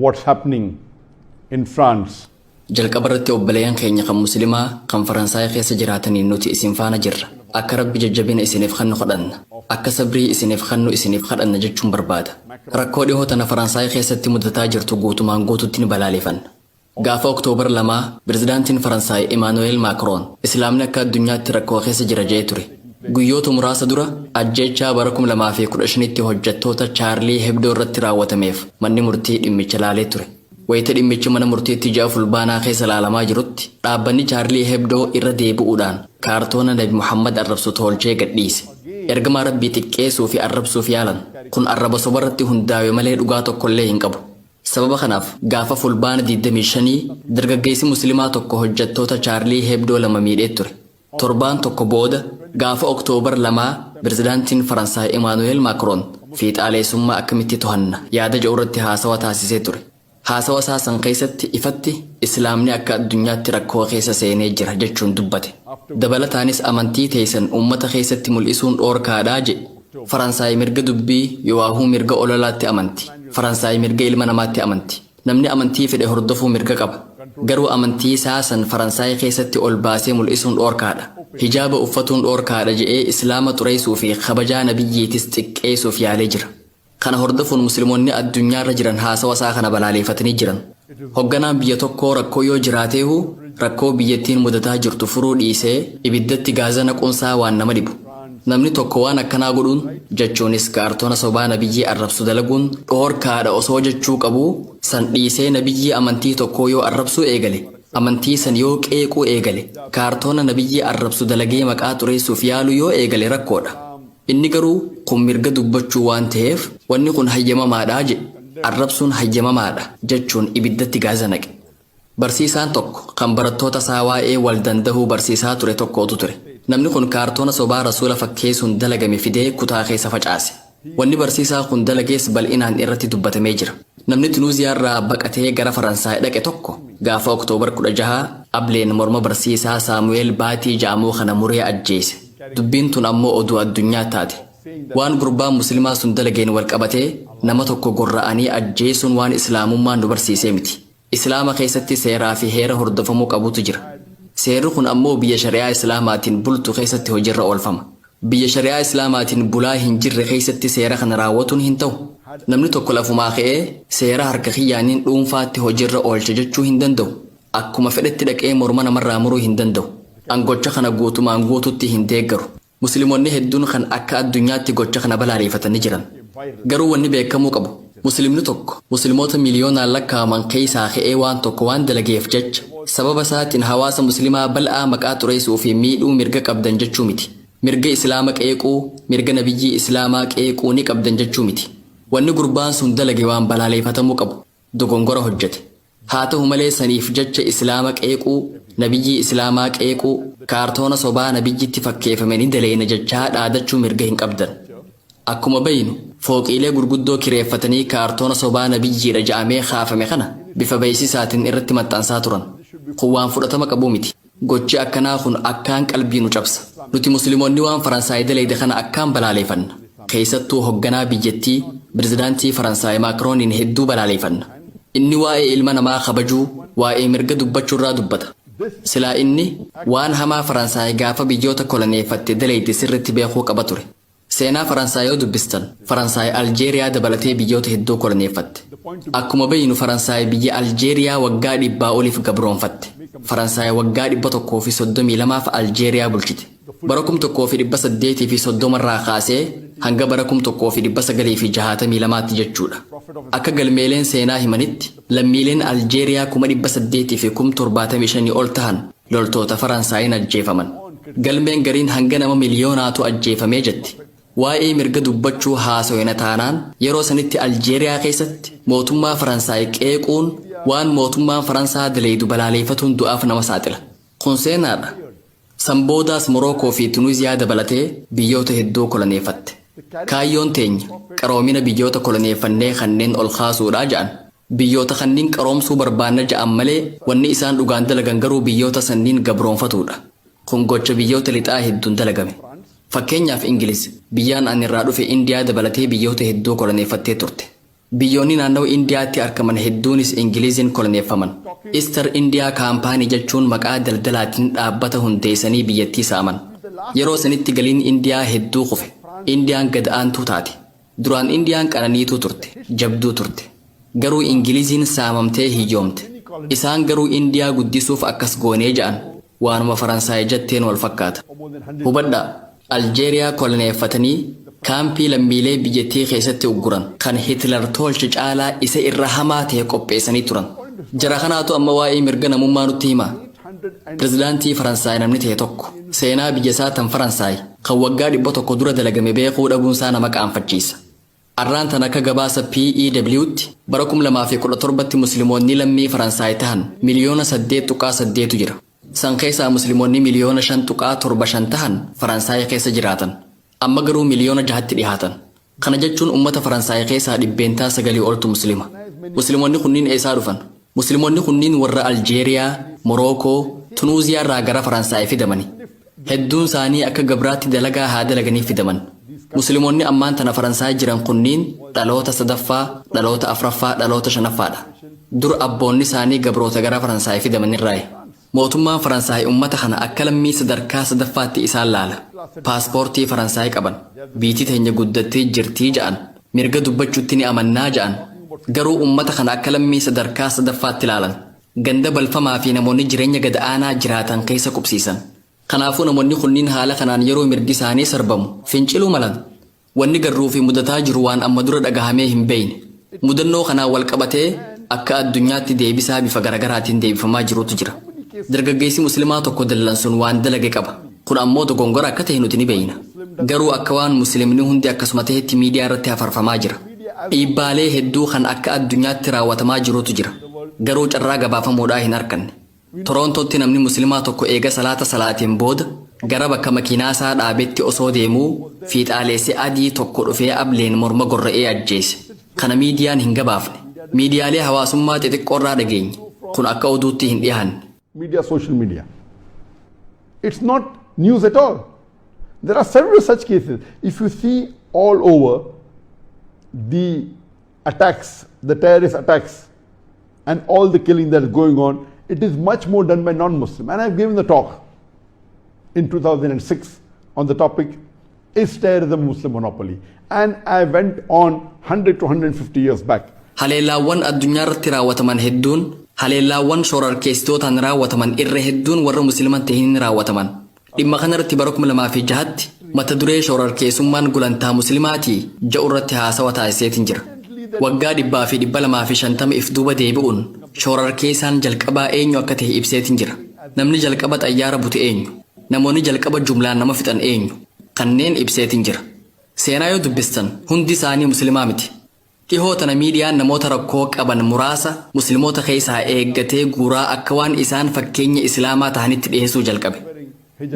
What's happening in France. Jalqaba irratti obboleeyyan keenya kan Muslimaa kan Faransaay keessa jiraataniin nuti isin faana jirra. Akka Rabbi jajjabina isiniif kennu kadhanna. Akka sabrii isiniif kennu isiniif kadhanna jechuun barbaada. Rakkoo dhihoo tana Faransaay keessatti mudataa jirtu guutumaan guututti ni balaaleeffanna. Gaafa Oktoobar 2 pirezidaantiin Faransaay Imaanu'eel Maakroon Islaamni akka addunyaatti rakkoo keessa jira jedhee ture. Guyyoota muraasa dura ajjeechaa bara 2015tti hojjettoota Chaarlii Hebdoo irratti raawwatameef manni murtii dhimmicha laalee ture. Wayita dhimmichi mana murtiitti ji'a Fulbaanaa keessa laalamaa jirutti, dhaabbanni Chaarlii Hebdoo irra deebi'uudhaan kaartoona Nabi Muhammad arrabsu toolchee gadhiise. Ergamaa Rabbii xiqqeessuu fi arrabsuuf yaalan. Kun arraba sobarratti hundaawe malee dhugaa tokkollee hin qabu. Sababa kanaaf gaafa Fulbaana 25 dargaggeessi Muslimaa tokko hojjettoota Chaarlii Hebdoo lama miidhee ture. Torbaan tokko booda gaafa Oktoobar 2 pirezidaantiin Faransaay Imaanu'eel Maakroon fiixaaleessummaa akkamitti tohanna yaada jedhu irratti haasawa taasisee ture. Haasawa isaa san keessatti ifatti Islaamni akka addunyaatti rakkoo keessa seenee jira jechuun dubbate. Dabalataanis amantii teessan uummata keessatti mul'isuun dhoorkaadha jedhe. Faransaay mirga dubbii yooahuu mirga ololaatti amanti. Faransaay mirga ilma namaatti amanti. Namni amantii fedhe hordofuu mirga qaba. Garuu amantii isaa san Faransaay keessatti ol baasee mul'isuun dhoorkaadha. Hijaaba uffatuun dhoorkaadha je'ee Islaama xureessuu fi kabajaa Nabiyyiitis xiqqeessuuf yaalee jira. Kana hordofuun Muslimoonni addunyaarra jiran haasawa isaa kana balaaleeffatanii jiran. Hogganaan biyya tokkoo rakkoo yoo jiraateehu rakkoo biyyattiin mudataa jirtu furuu dhiisee ibiddatti gaaza naquun isaa waan nama dhibu. Namni tokko waan akkanaa godhuun, jechuunis kaartoona sobaa Nabiyyii arrabsu dalaguun dhoorkaadha osoo jechuu qabuu, san dhiisee Nabiyyii amantii tokkoo yoo arrabsuu eegale, amantii san yoo qeequu eegale, kaartoona Nabiyyii arrabsu dalagee maqaa xureessuuf yaaluu yoo eegale rakkoodha. Inni garuu kun mirga dubbachuu waan ta'eef wanni kun hayyamamaadha jedhe. Arrabsuun hayyamamaadha jechuun ibiddatti gaaza naqe. Barsiisaan tokko kan barattoota isaa waa'ee wal dandahuu barsiisaa ture tokkootu ture. Namni kun kaartoona sobaa Rasuula fakkeessuun dalagame fidee kutaa keessa facaase. Wanni barsiisaa kun dalagees bal'inaan irratti dubbatamee jira. Namni Tunuuziyaa irraa baqatee gara Faransaay dhaqe tokko gaafa Oktoobar 16 ableen morma barsiisaa Saamu'eel Baatii ja'amuu kana muree ajjeese. Dubbiin tun ammoo oduu addunyaa taate. Waan gurbaan Muslimaa sun dalageen wal qabatee nama tokko gorra'anii ajjeesuun waan Islaamummaan nu barsiisee miti. Islaama keessatti seeraa fi heera hordofamuu qabutu jira. Seerri kun ammoo biyya shari'aa Islaamaatiin bultu keessatti hojirra oolfama. Biyya shari'aa Islaamaatiin bulaa hin jirre keessatti seera kana raawwatuun hin ta'u. Namni tokko lafumaa ka'ee seera harka kiyyaaniin dhuunfaatti hojirra oolcha jechuu hin danda'u. Akkuma fedhetti dhaqee morma namarraa muruu hin danda'u. An gocha kana guutumaan guututti hin deeggaru. Musliimonni hedduun kan akka addunyaatti gocha kana balaaleeffatan ni jiran. Garuu wanni beekamuu qabu, Muslimni tokko Muslimoota miliyoonaan lakkaa'aman keessaa ka'ee waan tokko waan dalageef jecha, sababa isaatiin hawaasa Muslimaa bal'aa maqaa xureessuu fi miidhuu mirga qabdan jechuu miti. Mirga Islaama qeequu, mirga Nabiyyii Islaamaa qeequu ni qabdan jechuu miti. Wanni gurbaan sun dalage waan balaaleeffatamuu qabu. Dogongora hojjete. Haa ta'u malee saniif jecha Islaama qeequu, Nabiyyii Islaamaa qeequu, kaartoona sobaa Nabiyyitti fakkeefame ni daleeyna jechaa dhaadachuu mirga hin qabdan. Akkuma beeynu, fooqiilee gurguddoo kireeffatanii kaartoona sobaa Nabiyyiidha ja'amee kaafame kana bifa beeysisaatiin irratti maxxansaa turan. Kun waan fudhatama qabuu miti. Gochi akkanaa kun akkaan qalbii nu cabsa. Nuti Muslimoonni waan Faransaay daleyde kana akkaan balaaleefanna. Keeysattuu hogganaa biyyattii, Pirzidaantii Faransaay Maakrooniin hedduu balaaleefanna. Inni waa'ee ilma namaa kabajuu, waa'ee mirga dubbachuurraa dubbata. Silaa inni, waan hamaa Faransaay gaafa biyyoota koloneeffatte daleyde sirritti beekuu qaba ture. Seenaa Faransaay yoo dubbistan, Faransaay Aljeeriyaa dabalatee biyyoota hedduu koloneeffatte. Akkuma beeynu Faransaay biyya Aljeeriyaa waggaa dhibbaa oliif gabroonfatte. Faransaay waggaa 132f Aljeeriyaa bulchite. Bara 1830 irraa kaasee hanga bara 1962tti jechuudha. Akka galmeeleen seenaa himanitti, lammiileen Aljeeriyaa 800,000 fi 75,000 ol tahan loltoota Faransaayiin ajjeefaman. Galmeen gariin hanga nama miliyoonaatu ajjeefamee jetti. Waa'ee mirga dubbachuu haasoyna taanaan yeroo sanitti Aljeeriyaa keessatti mootummaa Faransaay qeequun waan mootummaan Faransaa daleydu balaaleeffatuun du'aaf nama saaxila. Kun seenaadha. San boodaas Morookoo fi Tuniziyaa dabalatee biyyoota hedduu koloneeffatte. Kaayyoon teenya qaroomina biyyoota koloneeffannee kanneen ol kaasuudha ja'an. Biyyoota kanniin qaroomsuu barbaanna ja'an malee wanni isaan dhugaan dalagan garuu biyyoota sanniin gabroonfatuudha. Kun gocha biyyoota lixaa hedduun dalagame. Fakkeenyaaf Ingiliz biyyaan ani irraa dhufe Indiyaa dabalatee biyyoota hedduu koloneeffattee turte. Biyyoonni naannawa Indiyaatti argaman hedduunis Ingiliziin koloneeffaman. East India Company jechuun maqaa daldalaatiin dhaabbata hundeessanii biyyattii saaman. Yeroo sanitti galiin Indiyaa hedduu kufe. Indiyaan gad aantuu taate. Duraan Indiyaan qananiituu turte, jabduu turte. Garuu Ingiliziin saamamtee hiyyoomte. Isaan garuu Indiyaa guddisuuf akkas goonee ja'an. Waanuma Faransaay jetteen wal fakkaata. Hubadhaa, Aljeeriyaa koloneeffatanii kaampii lammiilee biyyattii keessatti ugguran kan Hitler tolche caalaa isa irra hamaa ta'e qopheessanii turan. Jara kanaatu amma waa'ee mirga namummaa nutti hima. Pirezidaantii Faransaay namni ta'e tokko seenaa biyya isaa tan Faransaay kan waggaa 100 dura dalagame beekuu dhabuunsaa nama qaanfachiisa. Arraan tan akka gabaasa PEW'tti bara 2017tti Musliimoonni lammii Faransaay tahan miliyoona 8.8tu jira. San keessaa Musliimoonni miliyoona 5.75 tahan Faransaay keessa jiraatan. Amma garuu miliyoona 6tti dhihaatan. Kana jechuun ummata Faransaay keessaa 9% oltu Muslima. Musliimoonni kunniin eessaa dhufan? Musliimoonni kunniin warra Aljeeriyaa, Morookoo, Tunuuziyaa irraa gara Faransaay fidamani. Hedduun isaanii akka gabraatti dalagaa haa dalaganii fidaman. Musliimoonni ammaan tana Faransaay jiran kunniin dhaloota sadaffaa, dhaloota afraffaa, dhaloota shanaffaadha. Dur abboonni isaanii gabroota gara Faransaay fidamanirraayi. Mootummaan Faransaay ummata kana akka lammii sadarkaa sadaffaatti isaan laala. Paaspoortii Faransaay qaban. Biitii teenya guddattee jirtii ja'an. Mirga dubbachuutti ni amannaa ja'an. Garuu ummata kana akka lammii sadarkaa sadaffaatti ilaalan. Ganda balfamaa fi namoonni jireenya gad aanaa jiraatan keessa qubsiisan. Kanaafuu namoonni kunniin haala kanaan yeroo mirgi isaanii sarbamu finciluu malan. Wanni garruu fi mudataa jiru waan amma dura dhagahamee hin beeyne. Mudannoo kanaan wal qabatee akka addunyaatti deebisaa bifa garagaraatiin deebifamaa jirutu jira. Dargaggeessi Muslimaa tokko dallansuun waan dalage qaba. Kun ammoo dogongora akka ta'e nuti ni beeyna. Garuu akka waan Muslimni hundi akkasuma ta'etti miidiyaa irratti hafarfamaa jira. Dhiibbaalee hedduu kan akka addunyaatti raawwatamaa jirutu jira. Garuu carraa gabaafamuudhaa hin arganne. Torontootti namni Muslimaa tokko eega salaata salaateen booda gara bakka makiinaasaa dhaabetti osoo deemuu fiixaaleessi adii tokko dhufee ableen morma gorra'ee ajjeese. Kana miidiyaan hin gabaafne. Miidiyaalee hawaasummaa xixiqqoorraa dhageenye. Kun akka oduutti hin dhiyaanne. Media, social media. It's not news at all. There are several such cases. If you see all over the attacks, the terrorist attacks, and all the killing that is going on, it is much more done by non-Muslim. And I've given the talk in 2006 on the topic, "Is Terrorism a Muslim Monopoly?" And I went on 100 to 150 years back. Haleellaawwan addunyaa irratti raawwataman hedduun, haleellaawwan shororkeessitootaan raawwataman irra hedduun warra Musliiman ta'iniin raawwataman. Dhimma kanarratti bara 2006tti mata duree "Shororkeessummaan gulantaa Muslimaatii" jedhu irratti haasawa taasiseetiin jira. Waggaa 100 fi 250 if duuba deebi'uun shororkeessaan jalqabaa eenyu akka ta'e ibseetiin jira. Namni jalqaba xayyaara bute eenyu? Namoonni jalqaba jumlaan nama fixan eenyu? Kanneen ibseetiin jira. Seenaa yoo dubbistan hundi isaanii Muslimaa miti. Dhihoo tana miidiyaan namoota rakkoo qaban muraasa Musliimoota keessaa eeggatee guuraa akka waan isaan fakkeenya Islaamaa ta'anitti dhiyeessuu jalqabe.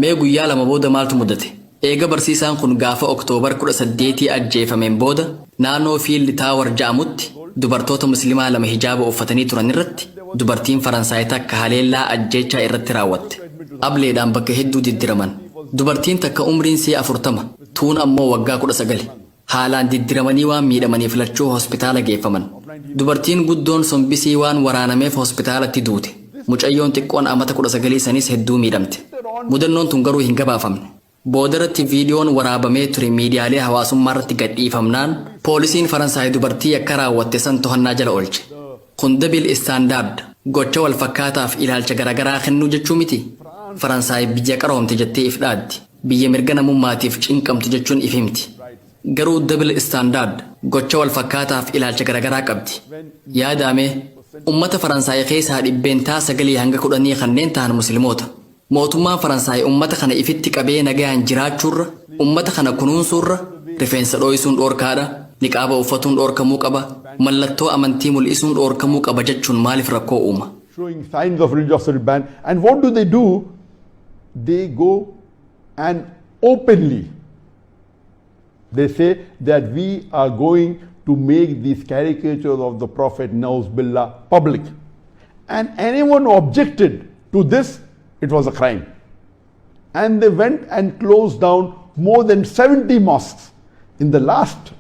Mee guyyaa 2 booda maaltu mudate? Eega barsiisaan kun gaafa Oktoobar 18 ajjeefameen booda naannoo Eiffel Tower ja'amutti dubartoota Musliimaa lama hijaaba uffatanii turan irratti dubartiin Faransaay takka haleellaa ajjeechaa irratti raawwatte. Ableedhaan bakka hedduu diddiraman. Dubartiin takka umriin isii 40, tuun ammoo waggaa 19. Haalaan diddiramanii waan miidhamaniif lachuu hospitaala geeffaman. Dubartiin guddoon sombisii waan waraanameef hospitaalatti duute. Mucayyoon xiqqoon amata 19 sanis hedduu miidhamte. Mudannoon tun garuu hin gabaafamne. Boodarratti viidiyoon waraabamee ture miidiyaalee hawaasummaa irratti gadhiifamnaan poolisiin Faransaay dubartii yakka raawwatte san to'annaa jala oolche. Kun double standard, gocha wal fakkaataaf ilaalcha garaagaraa kennuu jechuu miti. Faransaay biyya qaroomte jettee if dhaaddi. Biyya mirga namummaatiif cinqamtu jechuun if himti. Garuu double standard, gocha wal fakkaataaf ilaalcha garaagaraa qabdi. Yaadame, ummata Faransaay keessaa 9% hanga 10 kanneen ta'an Musliimoota. Mootummaan Faransaay ummata kana ifitti qabee nagayaan jiraachuurra, ummata kana kunuunsuurra, rifeensa dhooyisuun dhoorkaadha, niqaaba uffatuun dhoorkamuu qaba, mallattoo amantii mul'isuun dhoorkamuu qaba jechuun maaliif rakkoo uuma? Showing signs of religiosity ban. And what do? They go and openly they say that we are going to make these caricatures of the Prophet, Billah, public. And anyone who objected to this, it was a crime. And they went and closed down more than 70 mosques in the last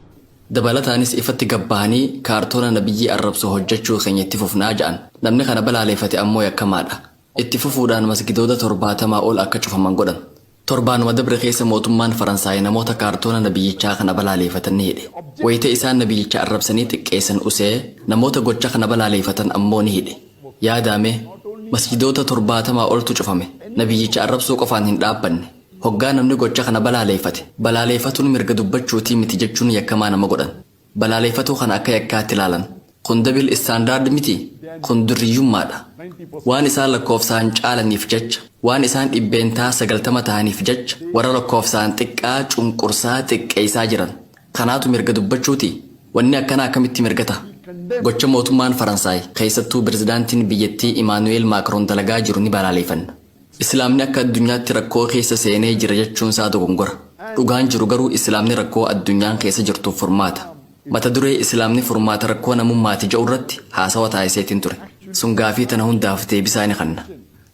Dabalataanis ifatti gabbahanii kaartoona nabiyyii arrabsu hojjechuu keenya itti fufnaa ja'an. Namni kana balaaleeffate ammoo yakkamaadha. Itti fufuudhaan masgidoota 70 ol akka cufaman godhan. Torbaanuma dabre keessa mootummaan Faransaay namoota kaartoona nabiyyichaa kana balaaleeffatan ni hidhe. Wayita isaan nabiyyicha arrabsanii xiqqeessan usee namoota gocha kana balaaleeffatan ammoo ni hidhe. Yaadaame masjidoota 70 oltu cufame. Nabiyyicha arrabsuu qofaan hin dhaabbanne. Hoggaa namni gocha kana balaaleeffate balaaleeffatuun mirga dubbachuutii miti jechuun yakkamaa nama godhan. Balaaleeffatuu kana akka yakkaatti ilaalan. Kun double standard miti. Kun durriyyummaadha. Waan isaan lakkoofsaan caalaniif jecha, waan isaan 90% ta'aniif jecha, warra lakkoofsaan xiqqaa cunqursaa xiqqeessaa jiran. Kanaatu mirga dubbachuuti. Wanni akkanaa akkamitti mirga ta'a? Gocha mootummaan Faransaay keessattuu pirezidaantiin biyyattii Imaanu'eel Maakroon dalagaa jiru ni balaaleeffanna. Islaamni akka addunyaatti rakkoo keessa seenee jira jechuun isaa dogongora. Dhugaan jiru garuu Islaamni rakkoo addunyaan keessa jirtuuf furmaata. Mata duree Islaamni furmaata rakkoo namummaati jedhu irratti haasawa taasiseetiin ture. Sun gaafii tana hundaaf deebisaa ni kenna.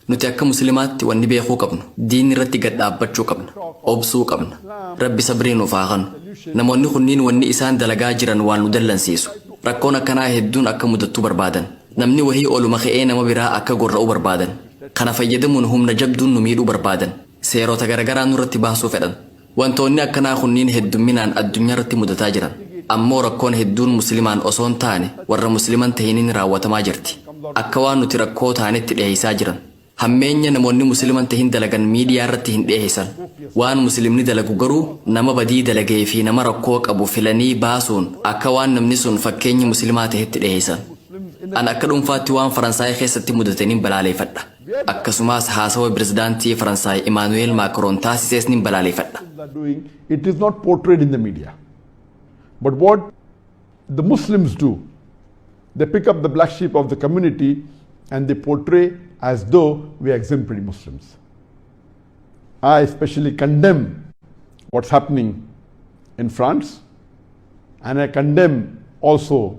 Nuti akka musliimaatti wanni beekuu qabnu diin irratti gad dhaabbachuu qabna. Obsuu qabna. Rabbi sabrii nuuf haa kennu. Namoonni kunniin wanni isaan dalagaa jiran waan nu dallansiisu. Rakkoon akkanaa hedduun akka mudattuu barbaadan. Namni wahii oluma ka'ee nama biraa akka gorra'uu barbaadan. Kana fayyadamuun humna jabduun nu miidhuu barbaadan. Seerota garagaraa nurratti baasuu fedhan. Wantoonni akkanaa kunniin heddumminaan addunyaa irratti mudataa jiran. Ammoo rakkoon hedduun musliimaan osoo hin taane warra musliiman tahiniin raawwatamaa jirti. Akka waan nuti rakkoo taanetti dhiyeessaa jiran. Hammeenya namoonni musliiman tahin dalagan miidiyaa irratti hin dhiyeessan. Waan musliimni dalagu garuu nama badii dalagee fi nama rakkoo qabu filanii baasuun akka waan namni sun fakkeenya musliimaa tahetti dhiyeessan. An akka dhuunfaatti waan Faransaay keessatti mudataniin balaaleeffadha. Akkasumas haasawa pirezidaantii Faransaay Imaanu'eel Maakroon taasisees nin balaaleeffadha. Are doing, it is not portrayed in the media. But what the Muslims do, they pick up the black sheep of the community and they portray as though we are exemplary Muslims. I especially condemn what's happening in France, and I condemn also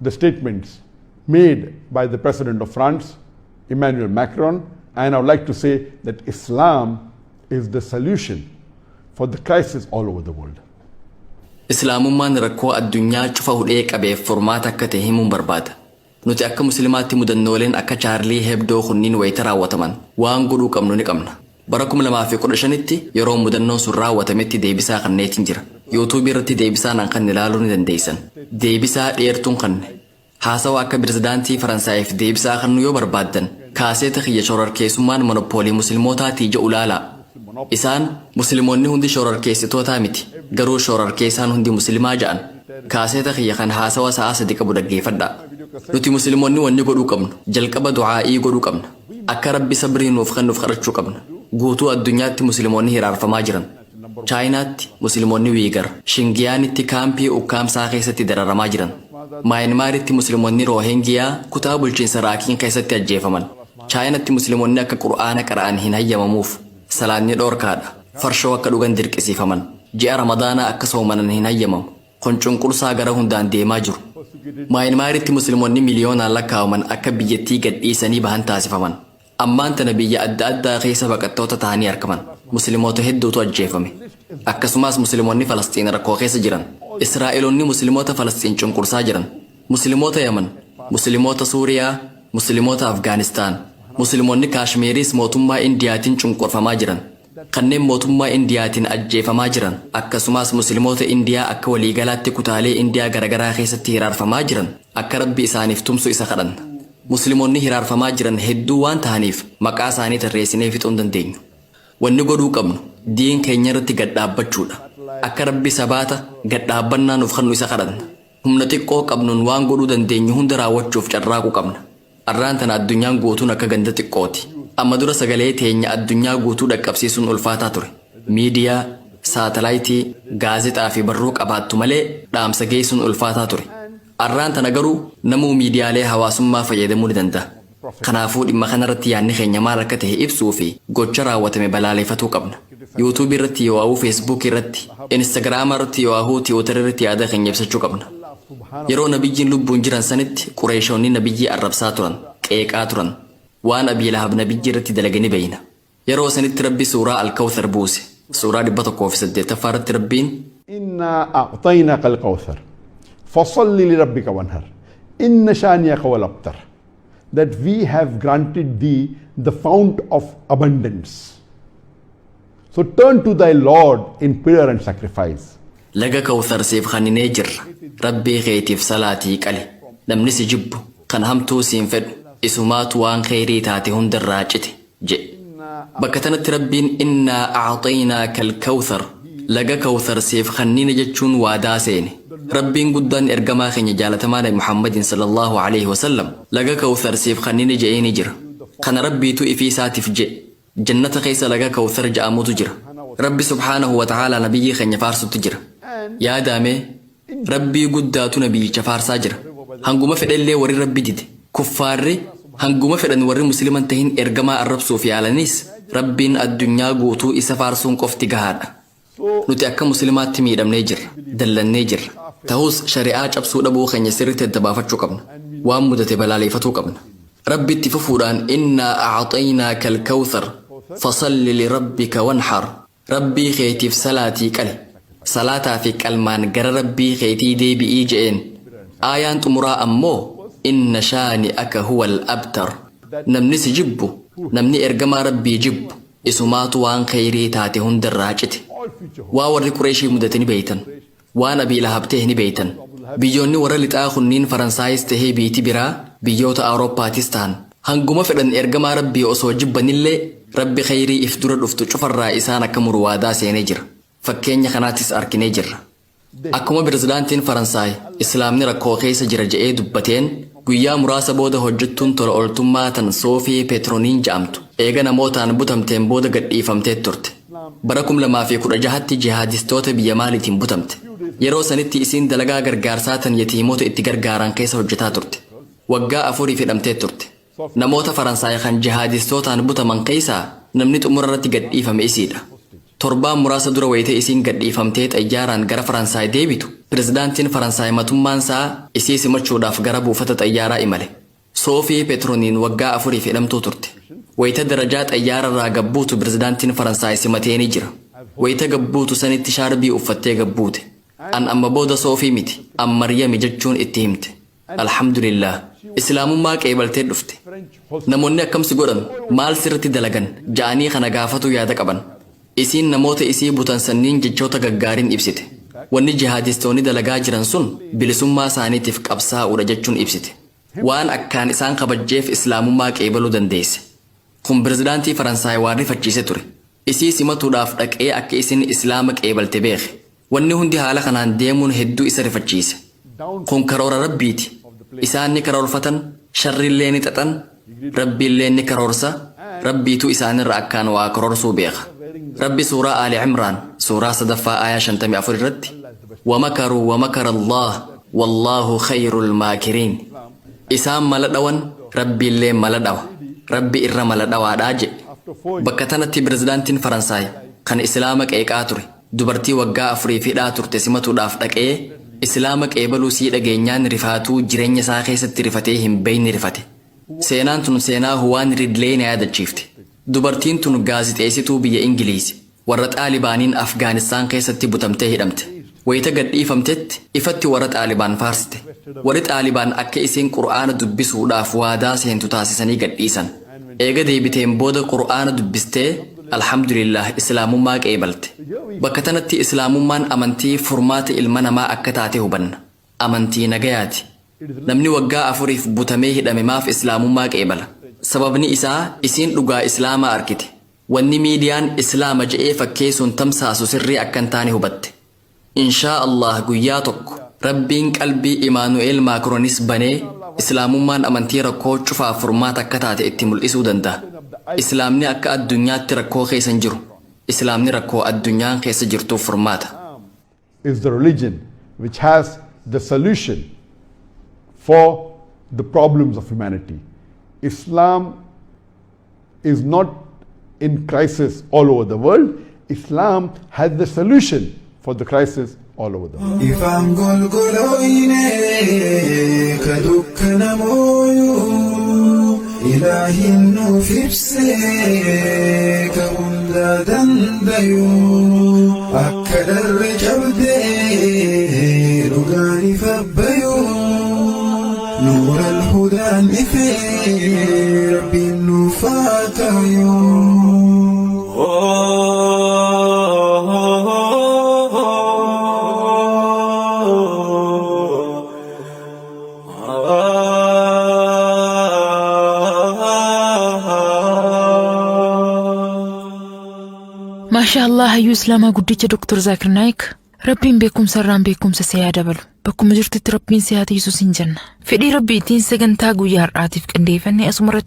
the statements made by the President of France, Emmanuel Macron, and I would like to say that Islam is the solution for the crisis all over the world. Islaamummaan rakkoo addunyaa cufa hudhee qabeef furmaata akka ta'e himuun barbaada. Nuti akka musliimaatti mudannooleen akka Chaarlii Hebdoo kunniin wayita raawwataman waan godhuu qabnu ni qabna. Bara 2015tti yeroo mudannoon sun raawwatametti deebisaa kanneetiin jira. Yuutuubii irratti deebisaa naan kan ilaaluu ni dandeessan. Deebisaa dheertuun kanne. Haasawa akka pirezidaantii Faransaayif deebisaa kannu yoo barbaaddan kaaseeta kiyya shororkeessummaan monopoolii musliimootaatii jedhu ilaalaa. Isaan musliimoonni hundi shororkeessitootaa miti, garuu shororkeessaan hundi musliimaa ja'an. Kaaseeta kiyya kan haasawa sa'a 3 qabu dhaggeeffadhaa. Nuti musliimoonni wanni godhuu qabnu jalqaba du'aa'ii godhuu qabna. Akka Rabbi sabrii nuuf kennuuf kadhachuu qabna. Guutuu addunyaatti musliimoonni hiraarfamaa jiran. Chaayinaatti musliimoonni Wiigar, Shingiyaanitti kaampii ukkaamsaa keessatti dararamaa jiran. Maayinmaaritti musliimoonni Roohingiyaa kutaa bulchiinsa Raakiin keessatti ajjeefaman. Chaayinatti musliimoonni akka Qur'aana qara'an hin hayyamamuuf. Salaanni dhoorkaadha. Farshoo akka dhugan dirqisiifaman. Ji'a Ramadaanaa akka soomanan hin hayyamamu. Kun cunqursaa gara hundaan deemaa jiru. Maayinmaaritti musliimoonni miliyoonaan lakkaa'aman akka biyyattii gadhiisanii bahan taasifaman. Ammaan tana biyya adda addaa keessa baqattoota ta'anii argaman. Musliimoota hedduutu ajjeefame. Akkasumas musliimoonni Falasxiin rakkoo keessa jiran. Israa'eloonni musliimoota Falasxiin cunqursaa jiran. Musliimoota Yaman, musliimoota Suuriyaa, musliimoota Afgaanistaan, musliimoonni Kaashmeeriis mootummaa Indiyaatiin cunqurfamaa jiran. Kanneen mootummaa Indiyaatiin ajjeefamaa jiran, akkasumas musliimoota Indiyaa akka waliigalaatti kutaalee Indiyaa garaagaraa keessatti hiraarfamaa jiran akka Rabbi isaaniif tumsu isa kadhanna. Musliimoonni hiraarfamaa jiran hedduu waan ta'aniif maqaa isaanii tarreessinee fixuu hin dandeenyu. Wanni godhuu qabnu diin keenya irratti gad dhaabbachuudha. Akka Rabbi sabaata gad dhaabbannaa nuuf kennu isa kadhanna. Humna xiqqoo qabnuun waan godhuu dandeenyu hunda raawwachuuf carraaquu qabna. Arraan tana addunyaan guutuun akka ganda xiqqooti. Amma dura sagalee teenya addunyaa guutuu dhaqqabsiisuun ulfaataa ture. Miidiyaa, saatalaayitii, gaazexaa fi barruu qabaattu malee dhaamsa geessuun ulfaataa ture. Arraan tana garuu namuu miidiyaalee hawaasummaa fayyadamuu ni danda'a. Kanaafuu dhimma kanarratti yaadni keenya maal akka ta'e ibsuu fi gocha raawwatame balaaleffatuu qabna. Yuutuubii irratti yoo Feesbuuk irratti, Instagiraama irratti yoo Tiwiitar irratti yaada keenya ibsachuu qabna. Yeroo nabiyyiin lubbuun jiran sanitti Qureeshonni nabiyyii arrabsaa turan, qeeqaa turan. Waan Abii Lahab nabiyyii irratti dalage ni beeyna. Yeroo sanitti Rabbi suuraa Alkawthar buuse. Suuraa 108ffaa irratti Rabbiin إنا أعطيناك الكوثر. فَصَلِّ لِرَبِّكَ وَانْحَرْ إِنَّ شَانِئَكَ هُوَ الْأَبْتَرُ. That we have granted thee the fount of abundance. So turn to thy Lord in prayer and sacrifice. Laga Kawthar siif kenninee jirra. Rabbii keetiif salaatii qali. Namni si jibbu kan hamtuu siin fedhu isumaatu waan kheyrii taate hundarraa cite jedhe. Bakka tanatti Rabbiin إنا أعطيناك الكوثر, laga Kawthar siif kennine jechuun waadaa seene. Rabbiin guddaan ergamaa keenya jaalatamaa Nabi Muhammadin صلى الله عليه وسلم laga Kawthar siif kennine je'ee jira. Kana Rabbiitu ifii isaatiif je'e. Jannata keessa laga Kawthar ja'amutu jira. Rabbi سبحانه وتعالى nabiyyi keenya faarsutti jira. Yaadame, Rabbii guddaatu nabiyyicha faarsaa jira. Hanguma fedhellee warri Rabbi dide, kuffaarri hanguma fedhan, warri musliman tahin ergamaa arrabsuuf yaalanis, Rabbiin addunyaa guutuu isa faarsuun qofti gahaadha. Nuti akka muslimaatti miidhamnee jirra, dallannee jirra. Ta'us shari'aa cabsuu dhabuu keenya sirriitti adda baafachuu qabna. Waan mudate balaaleeffatuu qabna. Rabbi itti fufuudhaan إنا أعطيناك الكوثر فصل لربك وانحر. Rabbii keetiif salaatii qali. Salaataa fi qalmaan gara Rabbii keetii deebi'ii je'een. Aayaan xumuraa ammoo إن شانئك هو الأبتر. Namni si jibbu, namni ergamaa Rabbii jibbu, isumaatu waan kheyrii taate hundarraa cite. Waa warri Qureeshii mudate ni beeytan. Waan Abii Lahab ta'e ni beeytan. Biyyoonni warra lixaa kunniin, Faransaayis tahee biiti biraa biyyoota Awurooppaatis ta'an, hanguma fedhan ergamaa Rabbii osoo jibbanillee, Rabbi kheyrii if dura dhuftu cufarraa isaan akka muru waadaa seenee jira. Fakkeenya kanaatis arginee jirra. Akkuma pirezidaantiin Faransaay Islaamni rakkoo keessa jira je'ee dubbateen, guyyaa muraasa booda hojjettuun tola ooltummaa tan Soofii Peetrooniin ja'amtu eega namootaan butamteen booda gadhiifamtee turte. Bara 2016tti jihaadistoota biyya Maaliitiin butamte. Yeroo sanitti isiin dalagaa gargaarsaa tan yatiimoota itti gargaaran keessa hojjetaa turte. Waggaa 4 hidhamtee turte. Namoota Faransaay kan jihaadistootaan butaman keessaa namni xumura irratti gadhiifame isiidha. Torbaan muraasa dura wayitee isiin gadhiifamtee xayyaaraan gara Faransaay deebitu, pirezidaantiin Faransaay matummaan isaa isii simachuudhaaf gara buufata xayyaaraa imale. Soofii Peetrooniin waggaa 4 hidhamtuu turte. Wayita darajaa xayyaararraa gabbuutu pirezidaantiin Faransaay simatee ni jira. Wayita gabbuutu sanitti shaarbii uffattee gabbuute. "An amma booda Soofii miti, an Maryami" jechuun itti himte. Alhamdulillah. Islaamummaa qeebaltee dhufte. Namoonni akkamsi godhan, maal sirritti dalagan ja'anii kana gaafatu yaada qaban. Isiin namoota isii butan sanniin jechoota gaggaariin ibsite. Wanni jihaadistoonni dalagaa jiran sun bilisummaa isaaniitiif qabsaa'uudha jechuun ibsite. Waan akkaan isaan kabajjeef Islaamummaa qeebaluu dandeesse. Kun pirezidaantii Faransaay waan rifachiise ture. Isii simatuudhaaf dhaqee akka isin Islaama qeebalte beeke. Wanni hundi haala kanaan deemuun hedduu isa rifachiise. Kun karoora Rabbiiti. Isaan ni karoorfatan, sharrillee ni xaxan, Rabbiillee ni karoorsa, Rabbiitu isaanirra akkaan waa karoorsuu beeka. Rabbi suuraa Aali Cimraan, suuraa sadaffaa, aayaa 54 irratti ومكروا ومكر الله والله خير الماكرين. Isaan mala dhawan, Rabbiillee mala dhawa. Rabbi irra mala dhawaadhaa jedhe. Bakka tanatti pirezidaantiin Faransaay kan Islaama qeeqaa ture, dubartii waggaa 4 hidhaa turte simatuudhaaf dhaqee Islaama qeebaluu sii dhageenyaan rifaatuu jireenya isaa keessatti rifatee hin beeyne rifate. Seenaan tun seenaa Huwaan Ridlee na yaadachiifte. Dubartiin tun gaazixeessituu biyya Ingiliizi warra Xaalibaaniin Afgaanistaan keessatti butamtee hidhamte. Wayita gadhiifamtetti ifatti warra Xaalibaan faarsite. Warri Xaalibaan akka isiin Qur'aana dubbisuudhaaf waadaa seentu taasisanii gadhiisan. Eega deebiteen booda Qur'aana dubbistee, alhamdulillah, Islaamummaa qeebalte. Bakka tanatti Islaamummaan amantii furmaata ilma namaa akka taate hubanna. Amantii nagayaati. Namni waggaa 4f butamee hidhame maaf Islaamummaa qeebala? Sababni isaa isiin dhugaa Islaamaa arkite. Wanni miidiyaan Islaama je'ee fakkeessuun tamsaasu sirrii akka hin taane hubatte. Inshaa Allah, guyyaa tokko Rabbiin qalbii Imaanu'eel Maakronis banee Islaamummaan amantii rakkoo cufaaf furmaata akka taate itti mul'isuu danda'a. Islaamni akka addunyaatti rakkoo keessa hin jiru. Islaamni rakkoo addunyaan keessa jirtuuf furmaata. Is the religion which has the solution for the problems of humanity. Islam is not in crisis all over the world. Islam has the solution for the crisis all over the world. Ifaan golgolooyne ka dukkana mooyuu, Ilaahin nuuf ibsee ka hundaa dandayuu, akka dharre cabdee dhugaan ifa. Hafe Rabbiin nuuf haa taayuu. Maashaa Allah, hayyuu Islaamaa guddicha Dr. Zaakir Naayik, Rabbiin beekumsa irraan beekumsa si haa dabalu. Bakkuma jirtutti Rabbiin si haa tiisu sin jenna. Fedhii Rabbiitiin sagantaa guyyaa har'aatiif qindeeffanne asumarratti